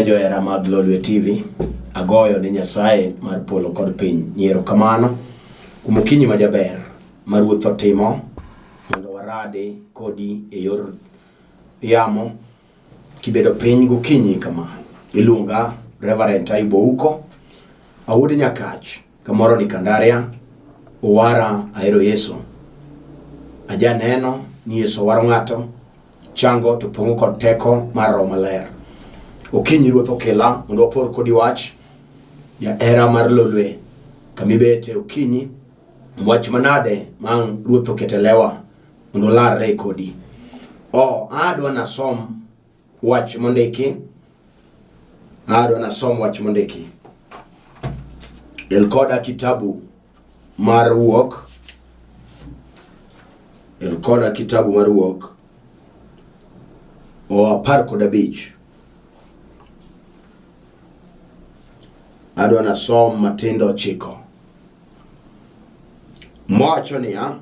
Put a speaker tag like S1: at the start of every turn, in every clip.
S1: Johera mag Lolwe TV, agoyo ne Nyasaye mar polo kod piny ni erokamano kuom okinyi ma jaber ma Ruoth otimo mondo warade kodi e yor yamo kibedo piny gokinyi kama. Iluonga Reverend Taibo Ouko, awuod Nyakach, kamoro ni Kandaria, Owara ahero Yesu. Ajaneno ni Yesu waro ng'ato, chango to pong'o kod teko mar Roho Maler. Okinyi Ruoth okela mondo wapor kodi wach, jahera mar Lolwe, kamibete okinyi, wach manade ma Ruoth okete lewa mondo olarre kodi. O, adwa nasom wach mondiki adwa nasom wach mondiki el koda kitabu mar wuok el koda kitabu mar wuok o 15 adwa nasom matindo 9 mowacho niya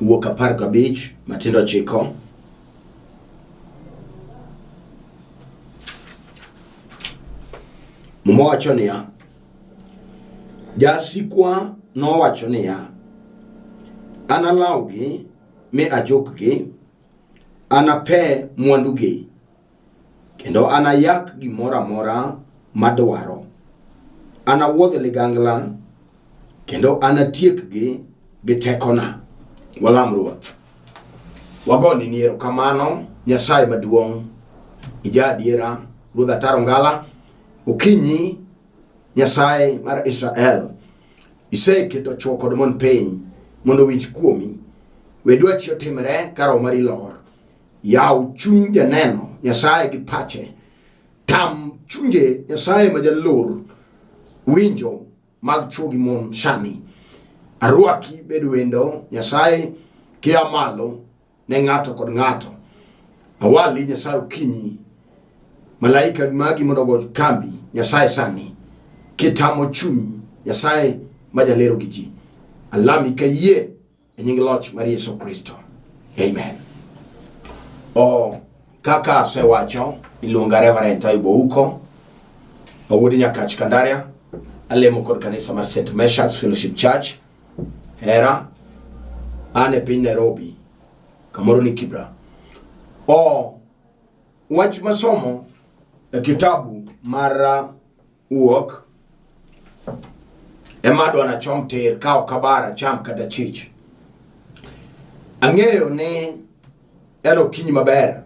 S1: Wuok 15 matindo 9. Muma wacho niya, Jasikwa nowacho niya, analawgi mi ajukgi, anape mwandugi kendo anayak gimoro amora madwaro. Anawuodh ligangla kendo anatiekgi gi tekona. Walam Ruoth. Wagoni ni erokamano Nyasaye maduong', ija adiera, Ruodh Ataro Ngala, okinyi Nyasaye mar Israel, iseketo chwo kod mon piny mondo owinj kuomi. We dwachi otimre ka roho mari lor. Yaw chuny janeno Nyasaye gi pache. Tam chunje Nyasaye ma jalor winjo mag chwo gi mon sani. Arwaki bed wendo Nyasaye kia malo ne ng'ato kod ng'ato. Awali Nyasaye okinyi. Malaika magi mondo ogo kambi Nyasaye sani. Kitamo chuny Nyasaye ma jalero gi ji. Alami kayie e nying loch mar Yesu Kristo. Amen. O kaka asewacho, iluonga Reverend Taibo Ouko, awuod Nyakach Kandaria, alemo kod kanisa mar St. Meshach's Fellowship Church, Hera, an e piny Nairobi, kamoro ni Kibra. O wach masomo e kitabu mar Wuok ema adwa nachom tir ka ok abara cham kata chich. Ang'eyo ni en okinyi maber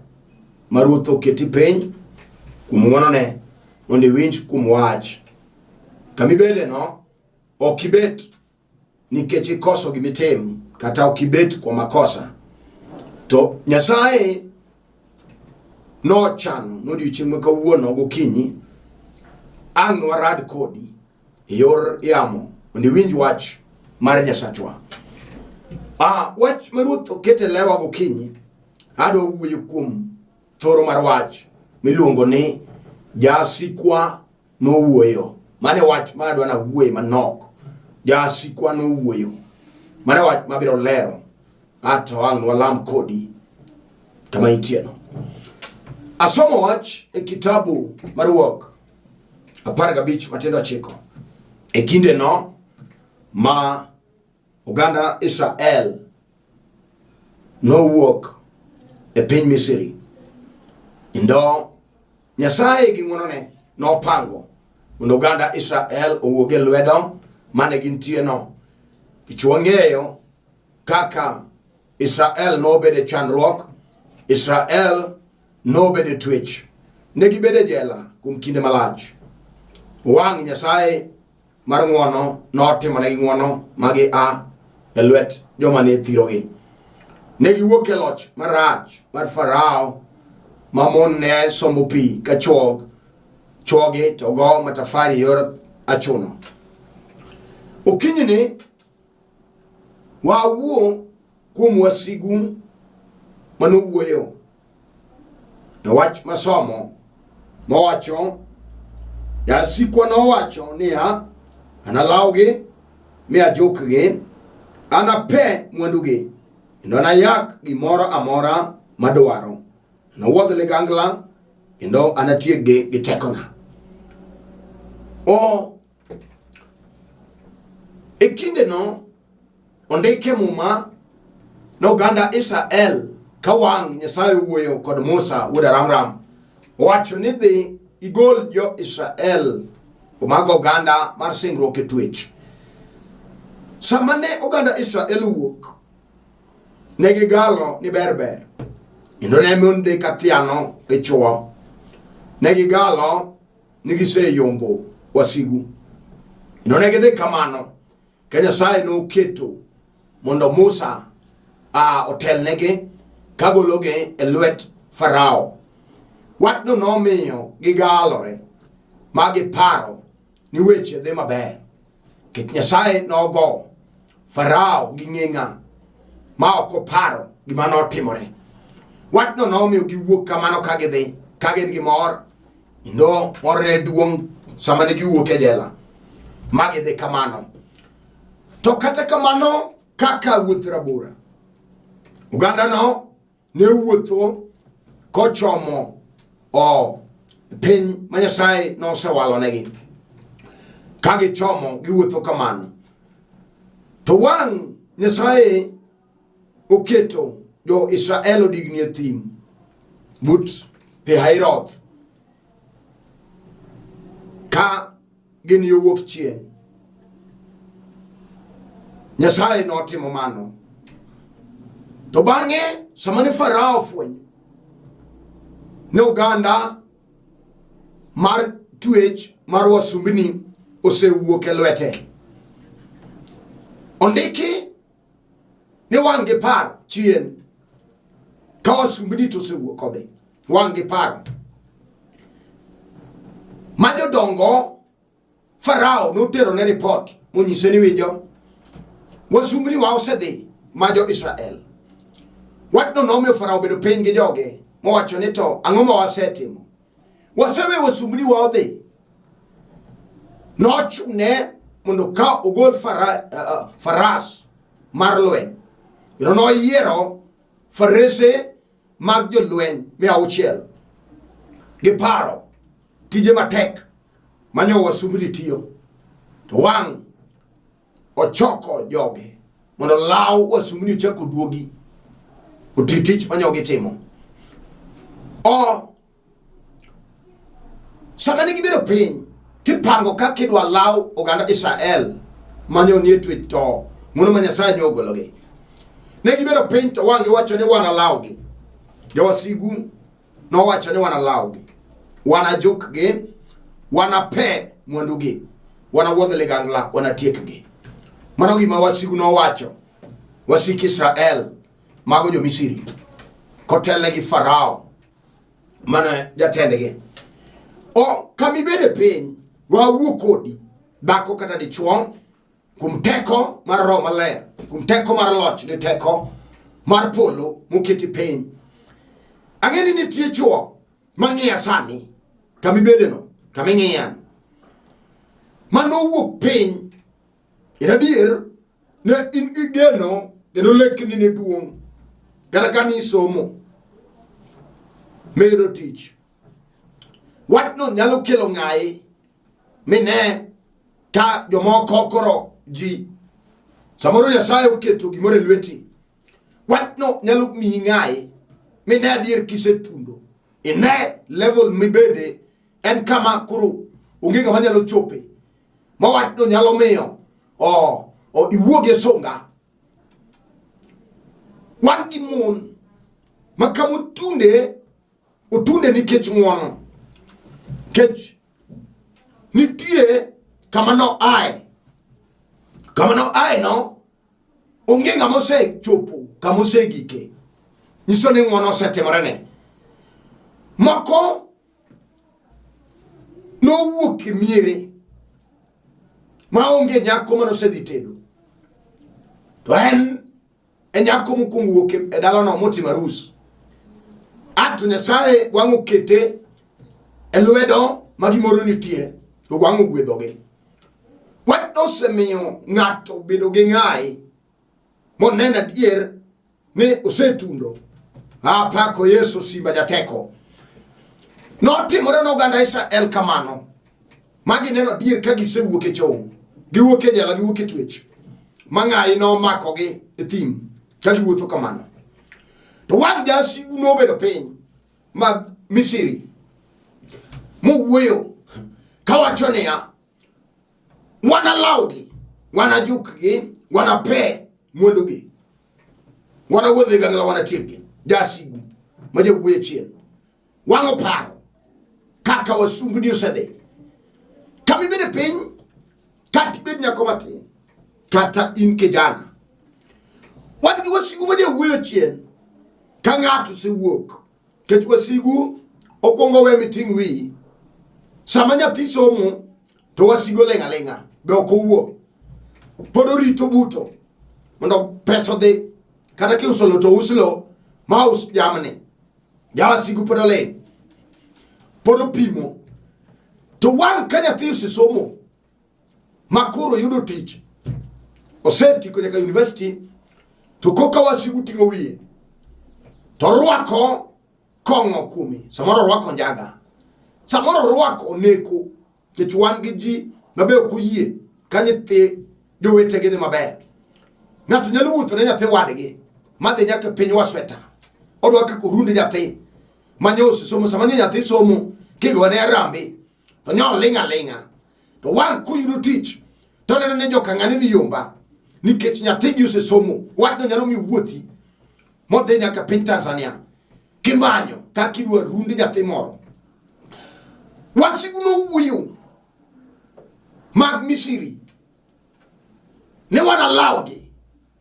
S1: ma Ruoth oketi piny kuom ng'wonone mondo iwinj kuom wach. Kama ibedeno ok ibet nikech ikoso gimitim kata ok ibet kuom makosa. To Nyasaye nochano nodiochieng' ma kawuono gokinyi ang' warad kodi e yor yamo mondo iwinj wach mar Nyasachwa. Ah, wach ma Ruoth oketo e lewa gokinyi adwa wuoyo kuom thoro mar wach miluongo ni jasikwa nowuoyo. Mano e wach ma adwa nawuoye manok. Jasikwa nowuoyo. Mano e wach mabiro lero. Ato ang' walam kodi kama intieno. Asomo wach e kitabu mar Wuok 15 matindo 9. E kindeno ma oganda Israel nowuok e piny Misri kendo Nyasaye gi ng'wonone nopango mondo oganda Israel owuog e lwedo mane gintieno. Nikech wang'eyo kaka Israel nobedo e chandruok, Israel nobedo e twech. Ne gibedo e jela kuom kinde malach. Wang' Nyasaye mar ng'wono notimonegi ng'wono ma gia e lwet joma ne thirogi. Ne giwuok e loch marach mar Farao ma mon ne sombo pi ka chwog chwogi to go matafari e yor achuno. Okinyini wawuo kuom wasigu manowuoyo E wach masomo mowacho, jasikwa nowacho niya, analawgi mi ajukgi, anape mwandugi kendo anayak gimoro amora madwaro. Anawuodh ligangla kendo anatiekgi gi tekona. O e kindeno ondik e Muma ni oganda Israel ka wang' Nyasaye owuoyo kod Musa wuod Aramram owacho ni dhi igol jo-Israel omago oganda mar singruok e twech. Sama ne oganda Israel owuok, ne gigalo ni ber ber kendo ne mon dhi ka thiano gi chwo. Ne gigalo ni giseyombo wasigu. Kendo ne gidhi kamano ka Nyasaye noketo mondo Musa a otelnegi kagologi e lwet Farao. Wachno nomiyo gigalore ma giparo ni weche dhi maber. Nikech Nyasaye nogo Farao gi ng'eng'a ma ok oparo gima notimore. Wachno nomiyo giwuok kamano ka gidhi ka gin gi mor kendo mor ne duong' sama ne giwuok e jela ma gidhi kamano. To kata kamano kaka wuoth rabora, ogandano ne wuotho kochomo o piny ma Nyasaye nosewalonegi. Ka gichomo giwuotho kamano. To wang' Nyasaye oketo jo-Israel odigni e thim but Pihahiroth ka gin yo wuok chieng'. Nyasaye notimo mano. To bang'e sama ne Farao ofwenyo ni oganda mar twech mar wasumbini osewuok e lwete, ondiki ni wang' gi paro chien ka wasumbini to osewuok odhi wang' gi paro ma jodongo Farao notero ne ripot monyise ni winjo wasumbini wa osedhi ma jo-Israel. Wachno nomiyo Farao obedo piny gi joge mowacho ni to ang'o ma wasetimo? Waseweyo wasumbini wa odhi. Nochune mondo ka ogol faras mar lweny. Kendo noyiero farese mag jolweny 600 gi paro tije matek manyo wasumbni tiyo to wang' ochoko joge mondo law wasumbni ochak oduogi oti tich manyo gitimo o sama ne gibedo piny kipango kaka idwa law oganda Israel mane onie twech to ng'wono ma Nyasaye ne ogologi. Ne gibedo piny to wang' giwacho ni wanalawgi. Jowasigu nowacho ni wanalawgi, wanajukgi, wanape mwandugi, wanawuodh ligangla, wanatiekgi. Mano gima wasigu nowacho, wasik Israel, mago jo-Misri, kotelnegi Farao mane jatendgi. O kama ibede piny, wawuo kodi, dhako kata dichwo, kuom teko mar Roho Maler, kuom teko mar loch gi teko mar polo moketi piny. Ang'e ni nitie chwo mang'iya sani kama ibedeno, kama ing'iyano, manowuok piny. En adier ne in gi geno kendo lekni ne duong' kata ka nisomo miyudo tich. Wachno nyalo kelo ng'ayi mine ka jomoko koro ji samoro Nyasaye oketo gimoro e lweti. Wachno nyalo miyi ng'ayi mine adier kisetundo ine level mibede en kama koro onge ng'ama nyalo chope ma wachno nyalo miyo o, o iwuog e sunga. Wan gi mon ma kama otunde otunde nikech ng'wono nikech nitie kama noaye kama noaye no onge ng'ama osechopo kama osegike nyiso ni ng'wono osetimorene moko nowuok e miere ma onge nyako mane osedhi tedo to en e nyako mokwongo wuok e dalano motimo arus ato Nyasaye wang' okete e lwedo ma gimoro nitie to wang' ogwedhogi. Wachno osemiyo ng'ato bedo gi ng'ayi moneno adier ni osetundo. Apako Yesu simba jateko. Notimore ne oganda Israel kamano. Ma gineno adier ka gisewuok e chong. Giwuok e jela, giwuok e twech. Ma ng'ayi nomakogi e thim ka giwuotho kamano. To wang' jasigu nobedo piny mag Misri mowuoyo kawacho niya, wanalawgi, wanajukgi, wanape mwandugi, wanawuodh ligangla, wanatiekgi. Jasigu ma jawuoyo chien wang'o paro kaka wasumbni osedhi. Kama ibede piny, kata ibed nyako matin, kata in kijana, wan gi wasigu ma jawuoyo chien ka ng'ato osewuok. Nikech wasigu okwongo we miting' wiyi. Sama nyathi somo to wasigu oling' aling'a, be ok owuo. Pod orito buto mondo pesa odhi. Kata kiuso lo to us lo ma us jamni. Jawasigu pod oling'. Pod opimo. To wang' ka nyathi osesomo ma koro yudo tich, osetieko nyaka university, to koka wasigu ting'o wiye to rwako kong'o kuome, samoro orwako njaga, samoro orwako neko, nikech wan gi ji ma be ok oyie ka nyithi jowetegi dhi maber. Ng'ato nyalo wuotho ne nyathi wadgi madhi nyaka piny wasweta, odwa kaka orund nyathi ma nyo osesomo. Sama nyo nyathi somo kigone arambe to nyo ling' aling'a, to wang' koyudo tich to neno ni joka ng'ani dhi yomba nikech nyathigi osesomo. Wachno nyalo miyo wuothi modhi nyaka piny Tanzania kimanyo kaka idwa rundi nyathi moro. Wasigu nowuoyo mag Misri ne wanalawgi,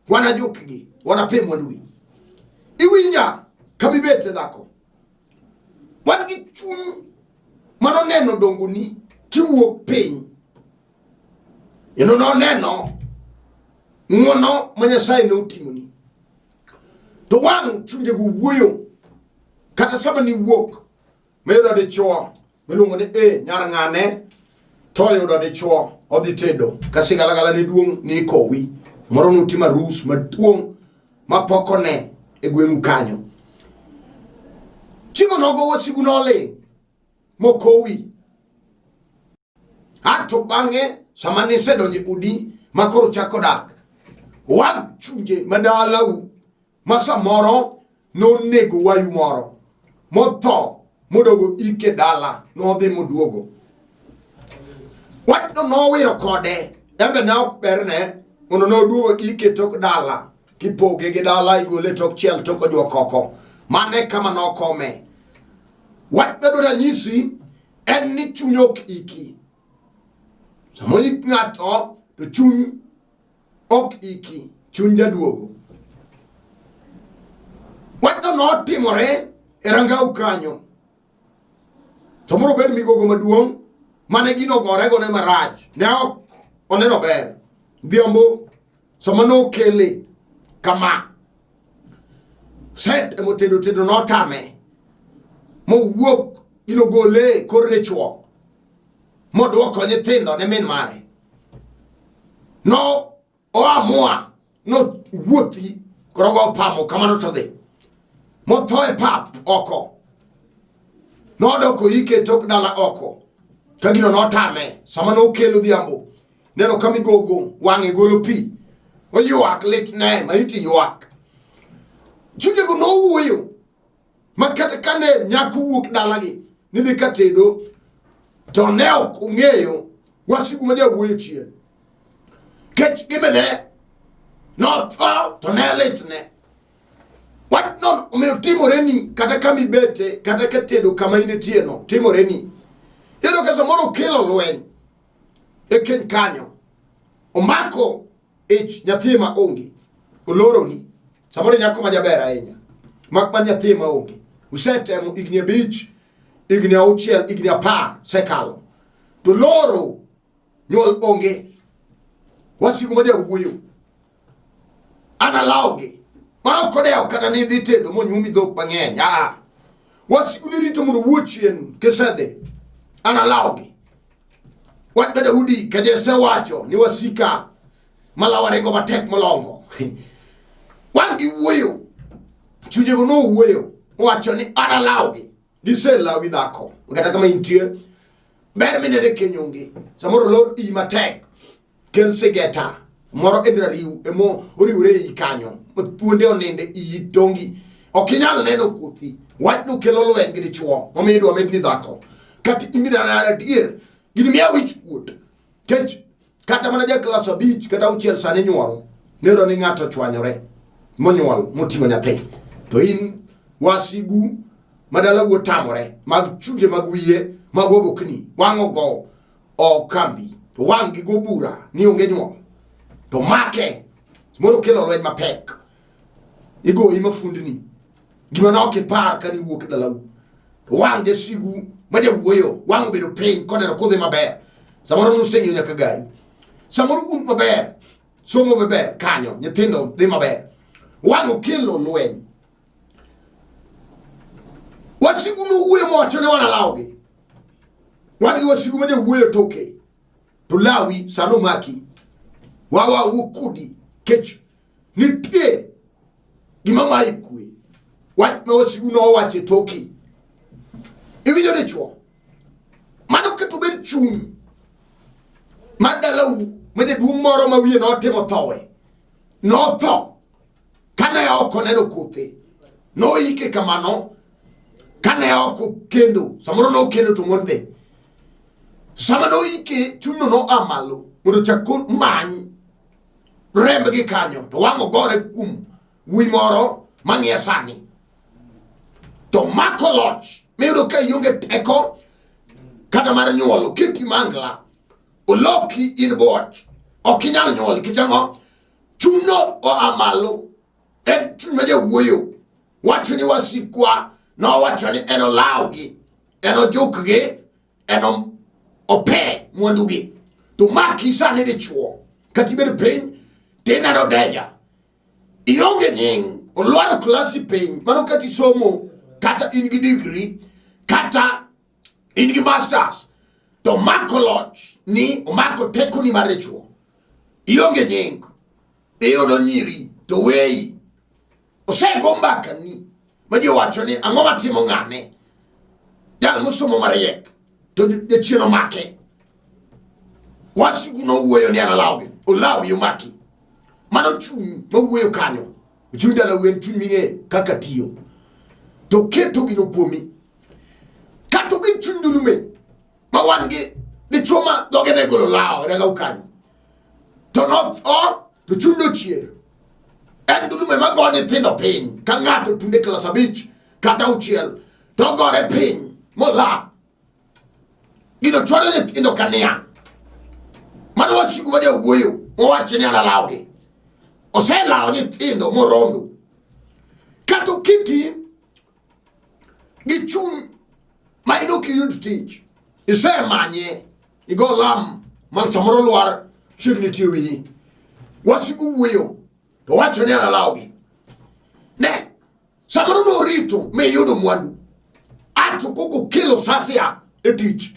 S1: wanajukgi, wanape mwandugi. Iwinja kamibete dhako, wan gi chuny manoneno dongoni kiwuok piny kendo noneno ng'wono ma Nyasaye notimoni. To wang' chunjego wuoyo kata sama niwuok miyudo dichuo miluongo ni e nyar ng'ane to oyudo dichuo odhi tedo ka sigalagala ne duong' ni ikowi moro nutimo arus maduong' mapok one e gweng'u kanyo. Chigo nogo wasigu noling' mokowi. Ato bang'e sama nisedonjo e udi ma koro chako dak, wang' chunje madalau ma samoro nonego wayu moro motho modogo ike dala nodhi moduogo. Wachno nowiro kode, embe ne ok berne mondo noduogo ike tok dala kipoge gi dala igole tok chiel tok ojuok oko. Mane kama nokome. Wach madwa ranyisi en ni chuny ok iki. Sama oik ng'ato to chuny ok iki, chuny jaduogo. Wachno notimore e rangau kanyo. Samoro obed migogo maduong' mane gino ogorego ne marach, ne ok oneno ber. Dhiambo sama nokele kama set emotedo tedo notame mowuok gino gole kor dichuo modwoko nyithindo ne min mare. No oamua nowuothi koro go pamo kamano to dhi motho e pap oko nodoko ike tok dala oko ka gino notame sama nokelo odhiambo neno ka migogo wang'e golo pi oywak lit ne maiti ywak chunjego nowuoyo ma kata kane nyako wuok dalagi ni dhi ka tedo to ne ok ong'eyo wasigu ma jawuoyo chien kech gimene notho to ne litne wachno omiyo timoreni kata kama ibete kata ka tedo kama intieno timoreni iyudo ka samoro okelo lweny e keny kanyo omako ich nyathi ma onge oloroni samoro nyako ma jaber ahinya mak mana nyathi ma onge usetemo higni 5 higni 6 higni 10 sekalo to loro nyuol onge wasigu ma jawuoyo an alawgi ma ok odewo kata ni idhi tedo monyumi dhok mang'eny aa wasigu ni rito mondo owuo chien kisedhi an alawgi wach ma Daudi ka Jesse wacho ni wasika malawa ringo matek molongo wan gi wuoyo chunjego nowuoyo. Wacho ni an alawgi. Giselawi dhako. Kata kama intie, ber minene keny onge. Samoro lor iyi matek. Kel sigeta. Moro en rariw emo oriwre iyi kanyo. Thuonde oninde iyi tongi. Ok inyal neno kothi. Wachno kelo lweny gi dichuo. Momiyo idwa medni dhako. Kata imbina adier. Gini miya wich kuot. Kech kata mana ja klas abich kata auchiel sani nyuol niyudo ni ng'ato ochwanyore monyuol moting'o nyathi to in wasigu ma dalau otamore mag chunje mag wiye mag obokni wang' ogo okambi to wang' gi go bura ni onge nyuol to make moro kelo lweny mapek igoyi mafundni gima ne ok ipar kane iwuok dalau to wang' jasigu ma jawuoyo wang' obedo piny koneno kudhi maber samoro nuseng'iyo nyaka gari samoro un maber somo maber kanyo nyithindo dhi maber wang' okelo lweny wasigu nowuoyo mowacho ne wanalawgi wan gi wasigu ma jawuoyo toke to lawi sano maki wawa wuok kodi kech nitie gima mayi kwe wach ma wasigu nowacho e toki iwinjo dichuo mano keto bed chuny mar dalau ma jaduong' moro ma wiye notimo thowe notho kane ok oneno kothe noike kamano kane ok okendo samoro nokendo to mon dhi sama noike chunyno noa malo mondo ochak many rembgi kanyo to wang' ogore kuom wuoyi moro mang'iya sani to mako loch miyudo ka ionge teko kata mar nyuol oketi mangla oloki in boch ok inyal nyuol nikech ang'o chunyno oa malo en chuny ma jawuoyo wacho ni wasikwa nowacho ni en olawgi en ojukgi en ope mwandugi to maki sani dichuo kata ibed piny tineno denja ionge nying olwaro klasi piny mano kata isomo kata in gi degree kata in gi masters to mako loch ni omako tekoni mar dichuo ionge nying iyudo nyiri to weyi osego mbakani ma ji owacho ni ang'o matimo ng'ane jal mosomo mariek to jachien omake wasigu nowuoyo ni an alawgi olawi omaki mano chuny mawuoyo kanyo chuny dalau en chuny ming'e kaka tiyo to keto gino kuomi kata obed chuny dhulume ma wan gi dichwo ma dhoge ne golo lawo e dagau kanyo to notho to chuny nochier en dhulume ma go nyithindo piny ka ng'ato tunde klas abich kata auchiel to ogore piny mola gino chwalo nyithindo ka niang' mano wasigu ma jawuoyo mowacho ni an alawgi oselawo nyithindo morondo kata oketi gi chuny ma in ok iyud tich isemanye igo lam mar samoro lwar chiegni tiyo wiyi wasigu wuoyo to wacho ni analawgi ne samoro norito miyudo mwandu ato koko kelo sasia e tich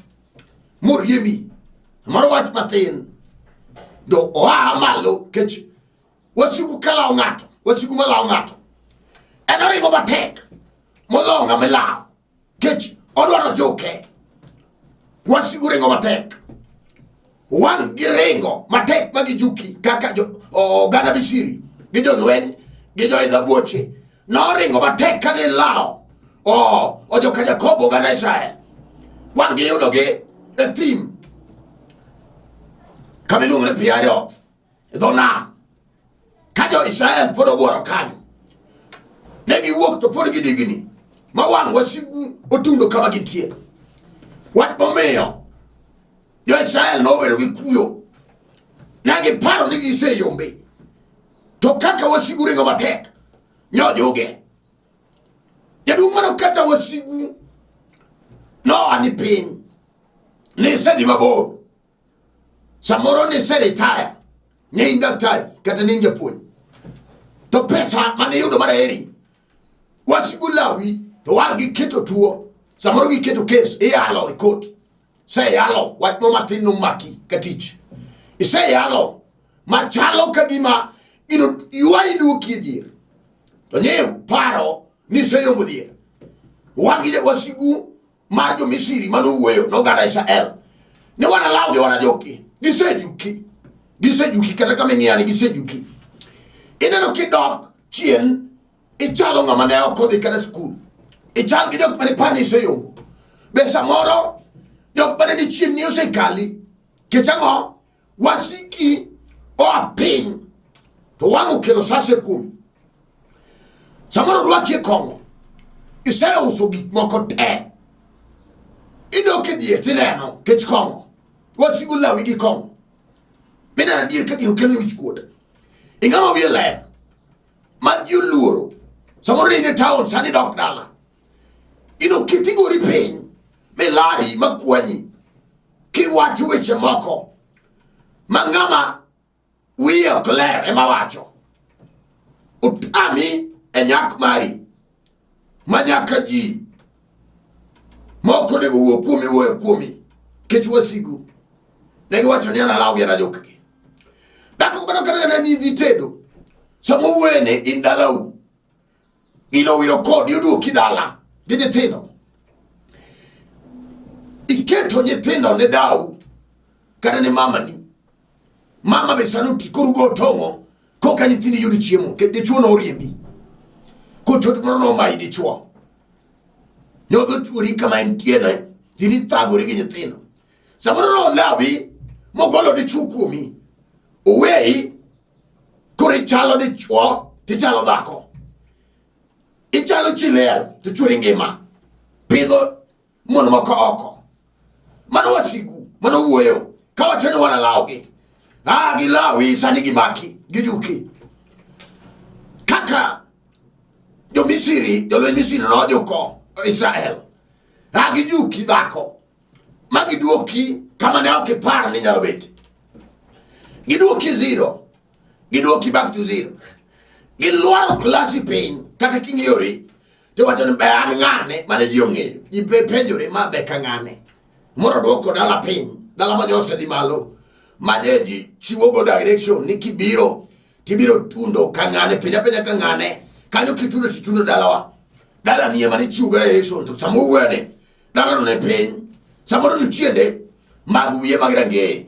S1: moriembi moro wach mathin to oa malo kech wasigu kalawo ng'ato wasigu malawo ng'ato en oringo matek moloyo ng'ama ilawo kech odwaro juke wasigu ringo matek wang' giringo matek ma gijuki kaka oganda Misiri gi jolweny gi joidha buoche noringo matek kane ilawo ojoka Jakobo oganda Israel wang' giyudogi e thim kama iluongo ni Pi-Hahiroth e dho nam ka jo-Israel pod obworo kanyo ne giwuok to pod gidigni ma wang' wasigu otundo kama gintie wach momiyo jo-Israel nobedo gi kuyo ne giparo ni giseyombe to kaka wasigu ringo matek nyojuge jaduong' mano kata wasigu noa ni piny nisedhi mabor samoro ni seritaya ne in daktari kata ne in japuonj to pesa mane iyudo mar heri wasigu lawi to wang' giketo tuo samoro giketo kes iyalo e kot seyalo wach mo mathin nomaki ka tich iseyalo machalo ka gima gino ywayi duoki e dhier to nyiew paro ni iseyombo dhier. Wan gi wasigu mar jo-Misri mane owuoyo noganda Israel ne wanalawgi wanajokgi. Gisejuki, gisejuki kata kama ing'iyani gisejuki. Ineno kidok chien ichalo ng'ama ne ok odhi kata skul. Ichal gi jok mane pani iseyombo. Be samoro jok mane ni chien ni osekali. Kech ang'o? Wasiki oa piny to wang' okelo sase kuomi. Samoro rwaki e kong'o, iseuso gik moko te, idok e dhier tineno kech kong'o, wasigu lawi gi kong'o, mineno adier ka gino kelni wichkuot. Ing'ama wiye ler ma ji oluoro, samoro ne in e taon sani idok dala, inoketi gori piny milari makwanyi kiwacho weche moko ma ng'ama wiye ok ler ema wacho otami e nyak mari ma nyaka ji moko onego wuo kuomi wuoyo kuomi kech wasigu ne giwacho ni analawgi anajokgi dhako kata kata ne ni dhi tedo sama owuoye ni in dalau gino wiro kodi oduoki dala gi nyithindo iketo nyithindo ne dau kata ne mamani mama be sani oti koro ugo tong'o koka nyithindi yud chiemo nikech dichuo noriembi kochot moro nomayi dichuo nodho chuori kama entiene tini thagori gi nyithindo samoro nolawi mogolo dichuo kuomi oweyi koro ichalo dichuo tichalo dhako ichalo chi liel to chuori ngima pidho mon moko oko mano wasigu mano wuoyo kawacho ni wanalawgi ah gilawi sani gimaki gijuki kaka jo-Misri jolweny Misri nojuko Israel ah gijuki dhako ma giduoki kama ne ok ipar ni nyalo bet giduoki zero giduoki back to zero gilwaro klasi piny kata king'iyori to wacho ni be an ng'ane mane ji ong'eyo ji penjore ma be ka ng'ane moro duoko dala piny dala mane osedhi malo mane ji chiwogo direction ni kibiro tibiro tundo ka ng'ane penja penja ka ng'ane kanyo kitundo titundo dalawa dala ni ema nichiwogo direction to sama uwuoyo ni dalano ne piny samoro jochiende mag wiye mag rangeye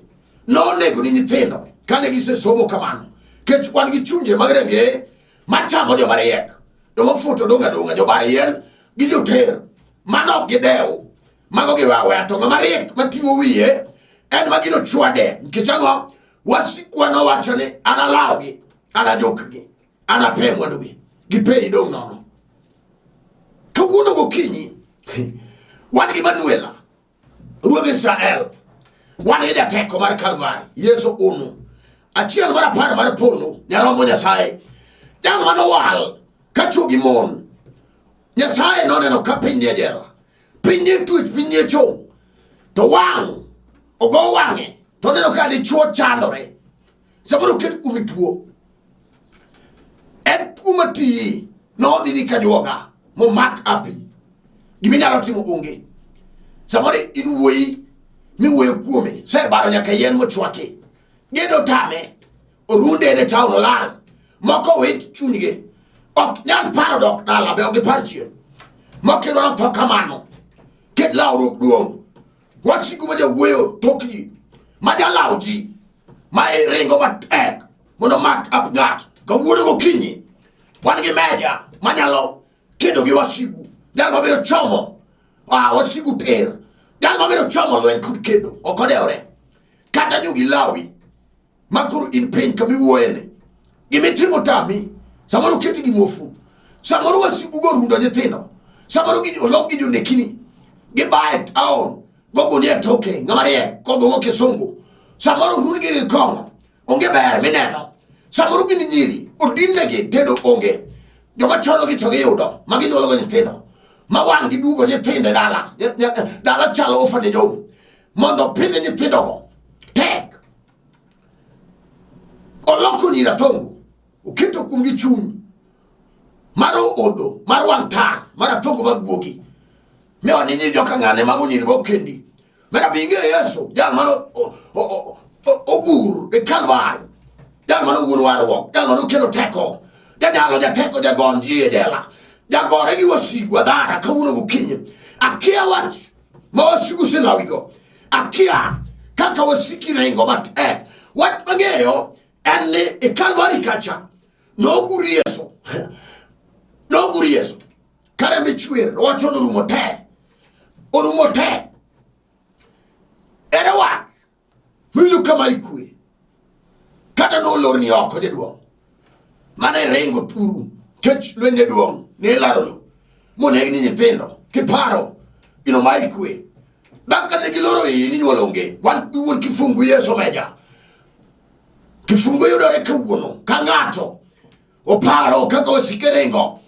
S1: nonego ni nyithindo kane gisesomo kamano kech wan gi chunje mag rangeye machamo joma riek joma ofuto dong' adong'a jobar yien gi joter mano ok gidew mago giwe aweya to ng'ama riek mating'o wiye en ma gino chwade nikech ang'o wasikwa nowacho ni analawgi anajukgi anape mwandugi gipeyi dong' nono kawuono gokinyi wan gi Manuela ruodh Israel wan gi jateko mar Kalvari Yesu unu achiel mar apar mar polo nyarombo Nyasaye jal manowal ka chwo gi mon Nyasaye noneno ka piny nie jela piny nie twech piny nie chong to wang' ogo wang'e to oneno ka dichwo chandore samoro oket kuomi tuo en tuo matiyi nodhi ni kajuoga momak api giminyalo timo onge samoro in wuoyi miwuoyo kuome sebaro nyaka yien mochwaki gedo tame orunde e taon olal moko wit chunygi ok nyal paro dok dala be ok gipar chien moko idwaro tho kamano ket lawruok duong' wasigu ma jawuoyo tok ji ma jalaw ji ma ringo matek mondo mak up ng'ato kawuono gokinyi wan gi meja manyalo kedo gi wasigu jal mabiro chomo ah, wasigu ter jal mabiro chomo lweny kod kedo ok odewore kata nyugi lawi ma koro in piny kama iwuoyeni gimitimo tami samoro oketi gi muofu samoro wasigu go rundo nyithindo samoro olok gi jonekini gibaye town gogunia toke ng'ama riek kodhung'o kisungu samoro rundgi gi kong'o onge ber mineno samoro gin nyiri odinnegi tedo onge joma chologi to giyudo ma ginyuologo nyithindo ma wang' giduogo nyithindo e dala dala chalo orphanage home mondo pidh nyithindogo tek oloko nyiri athongo oketo kuomgi chuny mar odo mar wang' tar mar athongo mag guogi ne wani nyi joka ng'ane mago nyiri bokendi mera bi ing'eyo Yesu jal mane ogur e Kalvari jal mane owuon warruok jal mane okelo teko janyalo jateko jagon ji e jela Jagore gi wasigu adhara kawuono gokinyi. Akia wach ma wasigu oselawigo. Akia kaka wasiki ringo matek. Wach mang'eyo en ni e Kalvari kacha nogur Yesu. Nogur Yesu. Karembe chwer, owacho ni orumo te. Orumo te. Ere wach Winjo kama ikwe. Kata nolorni oko jaduong'. Mane ringo turu kech lweny jaduong' ne ilaro lo. Monegni nyithindo kiparo gino ma ikwe. Bang' kane giloro iyi ni nyuol onge. Wan iwuon kifungu Yesu meja. Kifungu yudore kawuono ka ng'ato oparo kaka wasike ringo.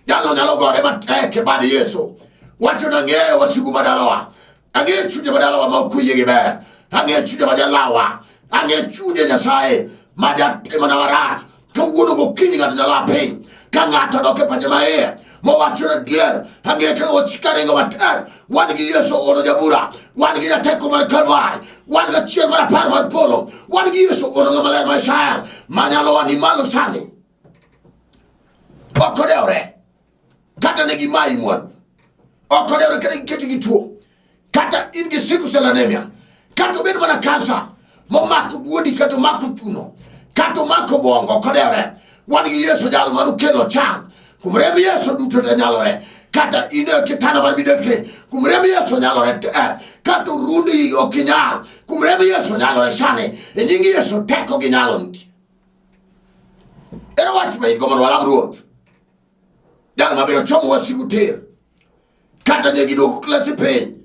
S1: Jalo nyalo gore matek e bad Yesu. Wacho ni ang'eyo wasigu madalawa. Ang'eyo chunje madalawa ma ok oyie gi ber. Ang'eyo chunje ma jalawa. Ang'eyo chunje Nyasaye ma jatimona marach. Kawuono gokinyi ng'ato nyalo a piny. Ka ng'ato dok e pache ma iye mowacho ni adier ang'eyo kaka wasika ringo matek. Wan gi Yesu ono jabura. Wan gi jateko mar Kalvari. Wan gi achiel mar apar mar polo. Wan gi Yesu ono ng'ama ler mar Israel manyalo wa ni malo sani. Ok odewore kata ne gimayi mwandu. Ok odewore kata giketi gi tuo. Kata in gi sickle cell anemia. Kata obed mana kansa momako duondi kata omako thuno kata omako bongo ok odewore. Wan gi Yesu jal manokelo chang. Kuom remb Yesu duto te nyalore. Kata in e kitanda mar midekre, kuom remb Yesu nyalore te. Kata orundi ok inyal, kuom remb Yesu nyalore sani. E nying Yesu teko gi nyalo nitie. Ere wach ma in go mondo walam Ruoth? Jal mabiro chomo wasigu tir. Kata ne gidwoko klese piny.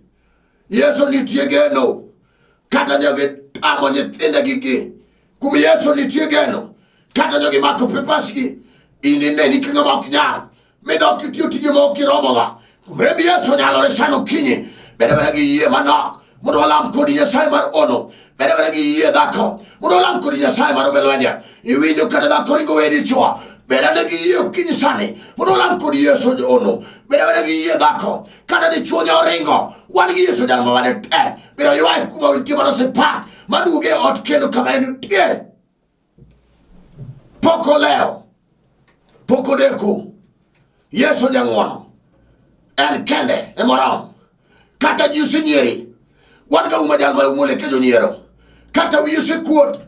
S1: Yesu nitie geno. Kata ne gitamo nyithindegi gi. Kuom Yesu nitie geno. Kata ne gimako pepasgi. In ineni ka ng'ama ok nyal. Midok itiyo tije ma ok iromoga. Kuom remb Yesu nyalore sano okinyi. Bed abeda gi yie manok. Mondo walam kodi Nyasaye mar ono. Bed abeda gi yie dhako. Mondo walam kodi Nyasaye mar ome lwenje. Iwinjo kata dhako ringo we dichwo. Bed ane gi yie okinyi sani. Mondo walam kodi Yesu ono. Bed abeda gi yie dhako. Kata dichwo ne oringo. Wan gi Yesu jal ma bade tek. Biro ywaye kuma nitie mana osepak. Maduoge e ot kendo kama en nitie. Pok olewo. Pok odeko. Yesu jang'wono. En kende emoromo. Kata ji osenyieri. Wan ga uma jal ma umo leke jonyiero. Kata wiyi osekuot.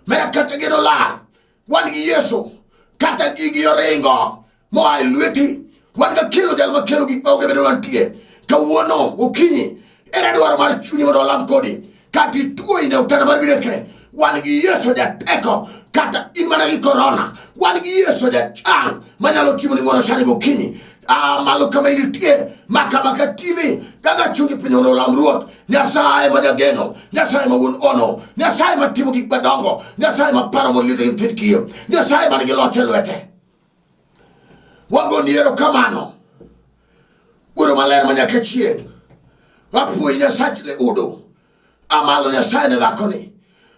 S1: Mera kata geno lal. Wan gi Yesu. Kata gigi oringo. Moa e lweti. Wan ga kelo jal ma kelo gik ma onge bedo mantie. Kawuono gokinyi ere dwaro mar chunyi mondo olam kodi. Kata ituo in e otanda mar midekre. Wan gi Yesu jateko kata in mana gi korona. Wan gi Yesu jachang manyalo timoni ng'wono sani gokinyi. Ah, malo kama intie maka maka TV gaga chungi piny mondo olam Ruoth Nyasaye ma jageno Nyasaye ma wuon ono Nyasaye ma timo gik madongo Nyasaye ma paro molito gi nyithind kiyo Nyasaye man gi loch e lwete wagoni erokamano Wuoro maler ma nyaka chieng' wapuoyi Nyasach leudo amalo Nyasaye ne dhakoni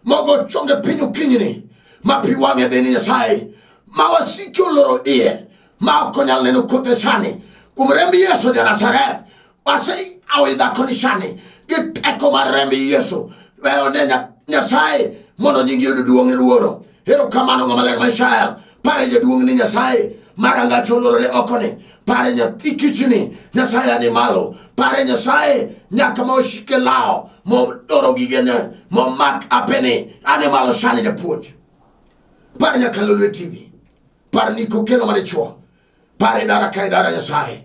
S1: mogo chonge piny okinyini ma pi wang'e dhi ni Nyasaye ma wasiki oloro iye ma ok onyal neno kothe sani kuom remb Yesu ja Nazareth waseawo dhakoni sani gi teko mar remb Yesu weyo ne Nyasaye mondo nyingi oyud duong' e luoro erokamano ng'ama ler ma Israel pare jaduong' ni Nyasaye marangach olorore oko ni pare nyathi kichni Nyasaye ani malo pare Nyasaye nyaka ma oshike lawo modoro gigene momak apeni ane malo sani japuonj pare nyaka Lolwe TV par ni kokelo madichuo pare dara ka idara Nyasaye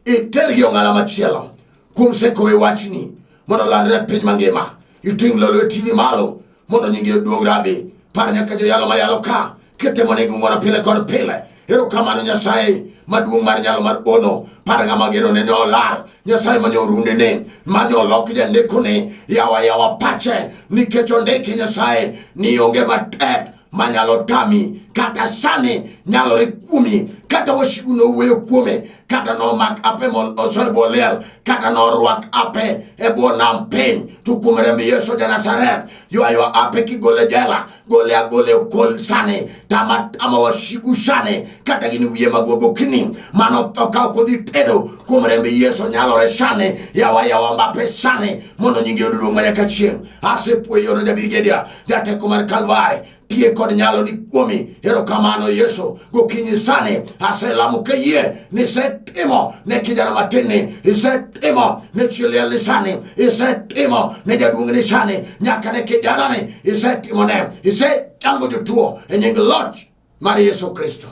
S1: itergi ong'ala machielo kuom seko e wachni mondo olandre e piny mangima iting' Lolwe TV malo mondo nyingi oduong' rabi par nyaka joyalo mayalo ka kitimo negi ng'wono pile kod pile erokamano Nyasaye maduong' mar nyalo mar ono par ng'ama geno ne olal Nyasaye mane orundene mane olok janekone yawa yawa pache nikech ondiki Nyasaye ni onge matek manyalo tami kata sani nyalore kuomi kata wasigu nowuoyo kuome kata nomak ape moso e bwo liel kata norwak ape e bwo nam piny to kuom remb Yesu ja Nazareth ywayo ape kigole jela gole agole okol sani tama tama wasigu sani kata gin wiye magwogokni mano tho ka ok odhi tedo kuom remb Yesu nyalore sani yawa yawa mbape sani mondo nyingi oyud duong' manyaka chieng' asepuoyo no jabirgedia jateko mar Kalvari. Tie kod nyalo ni kuomi. Erokamano Yesu. Gokinyi sani aselamo kayie ni isetimo ne kijana matin ni, isetimo ne chi liel ni sani, isetimo ne jaduong' ni sani, nyaka ne kijana ni isetimo ne, isechango jotuo e nying loch mar Yesu Kristo.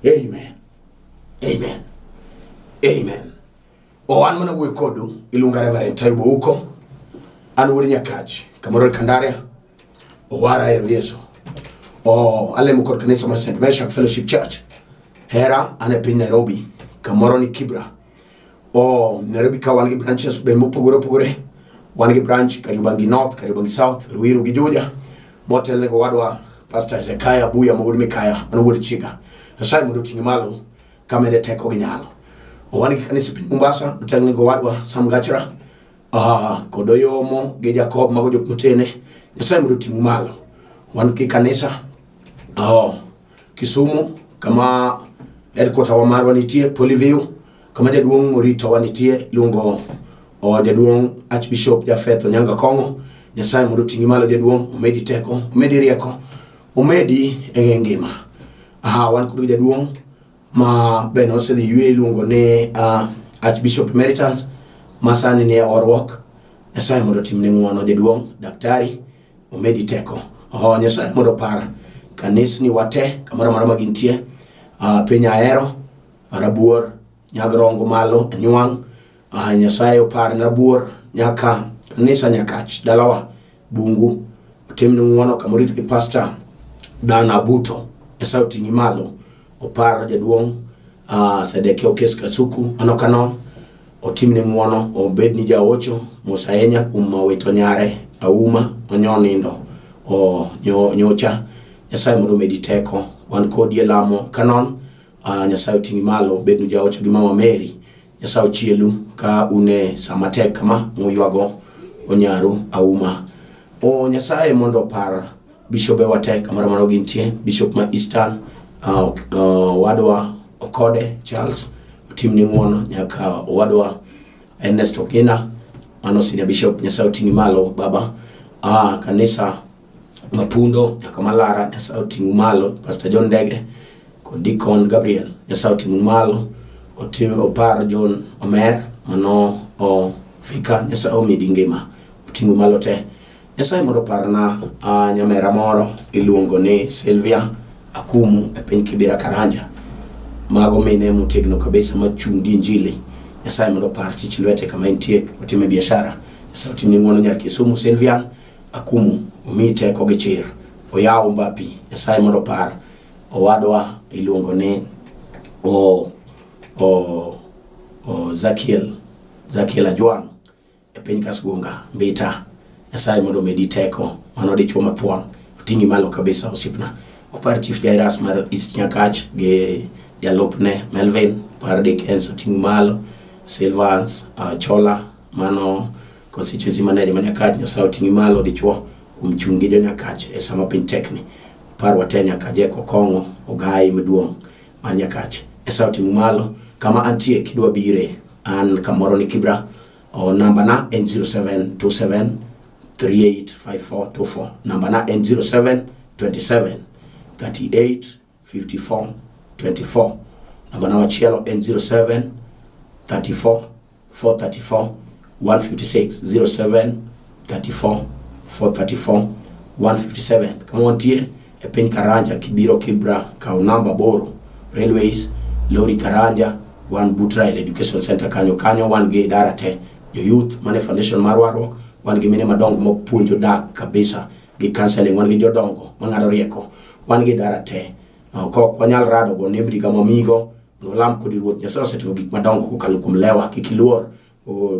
S1: Amen. Amen. Amen. O an mana wuoyo kodu iluonga Reverend Taibo Uko. An wuod Nyakach, kamoro e Kandaria. Owara ero Yesu. O alemo kod kanisa mar St. Meshak Fellowship Church. Hera an e piny Nairobi, kamoro ni Kibra. O Nairobi ka wan gi branches be mopogore opogore. Wan gi branch Kariobangi North, Kariobangi South, Ruiru gi Juja. Motelne go wadwa Pastor Hezekiah Buya ma wuod Mikaya, mano wuod Chiga. Nyasaye mondo oting'i malo kamede teko gi nyalo. Wan gi kanisa e piny Mombasa, otelne go wadwa Sam Gachra. Kod Oyomo gi Jacob mago jok motene. Nyasaye mondo oting'u malo. Wan gi kanisa Kisumu kama headquarter wa marwa nitie Polyview kama jaduong' moritowa nitie iluongo jaduong' Archbishop Japheth Onyango Kong'o. Nyasaye mondo oting'i malo jaduong', omedi teko, omedi rieko, omedi e ngima. Wan kod jaduong' ma be nosedhi yweyo iluongo ni Archbishop Emeritus ma sani nie Orwok. Nyasaye mondo otimne ng'wono jaduong' daktari omedi teko. Oh, Nyasaye mondo opar kanisni wate kamoro amora ma gintie piny Ahero, Rabuor, Nyagrongo malo, Anywang'. Nyasaye opar Rabuor nyaka kanisa Nyakach dalawa Bungu otimne ng'wono kama orit gi Pastor Dan Abuto. Nyasaye oting'i malo opar jaduong' Sedekia Okes Kasuku mano kano otimne ng'wono obed ni jaocho mos ahinya kuom wito nyare Auma manyo nindo o nyocha. Nyasaye mondo omedi teko wan kodi e lamo kanon. Nyasaye oting'i malo obed ni jaocho gi mama Mary. Nyasaye ochielu ka un e sama tek kama muywago onyaru Auma. O Nyasaye mondo opar bishobe wa te kamoro amora gintie, bishop ma Eastern wadwa Okode Charles otimni ng'wono nyaka wadwa Ernest Ogina mano senior bishop. Nyasaye oting'i malo baba. Kanisa Mapundo nyaka Malara Nyasaye oting'u malo. Pastor John Ndege kod Deacon Gabriel Nyasaye oting'u malo. Opar John Omer mano Fika Nyasaye omedi ngima oting'u malo te. Nyasaye mondo oparna nyamera moro iluongo ni Sylvia Akumu e piny Kibera Karanja. Mago mine motegno kabisa machung' gi injili. Nyasaye mondo opar tich lwete kama entie otime biashara. Nyasaye otimne ng'wono nyar Kisumu Sylvia Akumu omiyi teko gi chir. Oyaw mbapi. Nyasaye mondo opar owadwa iluongo ni o o o Zakiel Zakiel Ajwang' e piny Kasgunga Mbita. Nyasaye mondo omedi teko. Mano dichuo mathuon. Oting'i malo kabisa osiepna. Opar Chief Jairus mar East Nyakach gi jalupne Melvin. Opar Dick Enso oting'i malo. Silvans Chola mano constituency manager ma Nyakach. Nyasaye oting'i malo dichuo kuom chung' gi jo Nyakach e sama piny tekni. Opar wate nyaka Jack Okong'o Ogai maduong' mar Nyakach. Nyasaye oting'u malo kama antie kidwa bire an kamoro ni Kibra. O namba na en 0727 385424. Namba na en 0727 38 54 24. Namba na machielo en 07 34 434 156 07 34 434 157. Kama wantie e piny Karanja kibiro Kibra kaw namba 8 Railways Lori Karanja wan but Rail Education Center kanyo kanyo wan gi idara te jo youth mane foundation mar warruok wan gi mine madongo mapuonjo dak kabisa gi counseling wan gi jodongo mang'ado rieko wan gi idara te kok wanyal rado go nembni ga mamigo mondo walam kodi Ruoth Nyasaye osetimo gik madongo kokalo kuom lewa kik iluor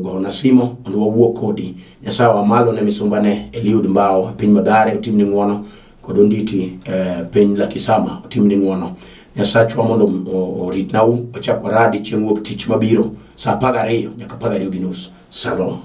S1: gona simo mondo wawuo kodi. Nyasaye oa malo ne misumbane Eliud Mbao e piny Mathare otimni ng'wono kod Onditi e piny Lakisama otimni ng'wono. Nyasachwa mondo oritnau ochak waradi chieng' wuok tich mabiro saa 12 nyaka 12:30. Shalom.